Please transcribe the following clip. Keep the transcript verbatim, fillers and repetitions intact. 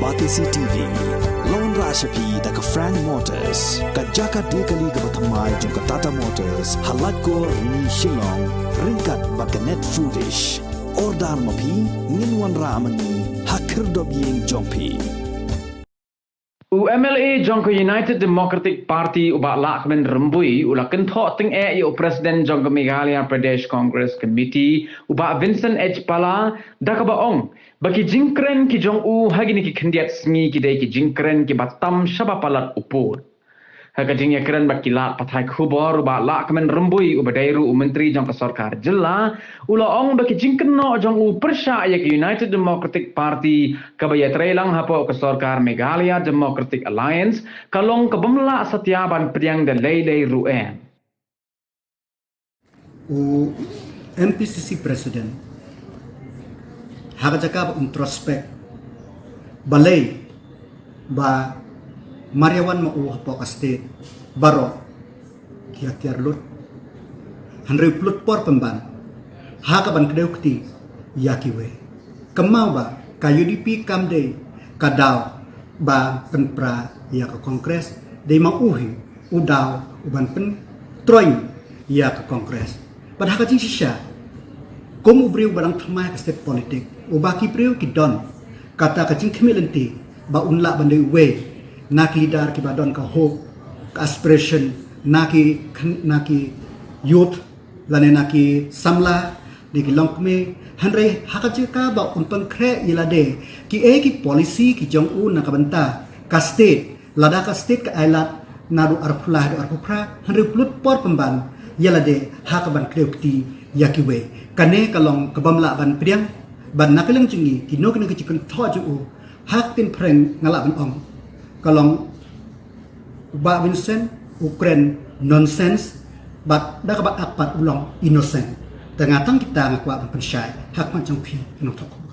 Batesi T V. Lawan rashapi da ka Frank Motors, ka jaka dekali kaba thymmai jong ka Tata Motors, ha Laitkor ni Shillong, ryngkat bad ka Net Foodish. Order ma phi, ngin wanrah ma ngi ha khyrdop ïing jong phi. U M L A jong ka United Democratic Party u Bah Lahkmen Rymbui u la kynthoh tyngeh ïa u President jong ka Meghalaya Pradesh Congress Committee u Bah Vincent H Pala da kaba ong ba ki jingkren ki jong u ha kine ki khyndiat sngi ki dei ki jingkren kiba tam shaba palat u pud. Ha ka jingïakren bad ki lad pathai khubor u Bah Lahkmen Rymbui uba dei ruh u Myntri jong ka Sorkar Jylla u la ong ba ki jingkynnoh jong u pyrshah ïa ka United Democratic Party kaba ïatreilang hapoh ka Sorkar Meghalaya Democratic Alliance ka long ka bym lah satia ban pdiang da lei lei ruh eh. U M P C C President ha ka jaka ba introspect balei ba mar ïa wan ma u hapoh ka state baroh ki ïa tiar lut. Hynrei pynlut por pynban ha ka ban kdew kti ïa kiwei. Kynmaw ba ka U D P kam dei ka daw ba pynpra ïa ka Congress, dei ma u hi u daw u ban pyntroiñ ïa ka Congress. Bad ha ka jingshisha kum u briew ba dang thymmai ka state politik uba ki briew ki don kata ka jingkhmih lynti ba un lah ban dei uwei na ki leader kiba don ka hope, ka aspiration na ki, na ki youth lane na ki samla ne ki longkmie. Hynrei ha ka jaka ba un pynkhreh ïa lade kiei ki policy ki jong u na ka bynta ka state, lada ka state ka ailad naduh arphew lai haduh arphew phra, hynrei pynlut por pynban ïa lade ha ka ban kdew kti ïa kiwei. Kane ka long ka bym lah ban pdiang. Bad na ka liang jong ngi, kino kino ki jingkynthoh jong u ha ka ktien phareng nga lah ban ong ka long u Bah Vincent u kren nonsense, bad da kaba ak pat u long innocent. Te nga tang kita nga kwah ban pynshai ha khmat jong phi ki nongthoh.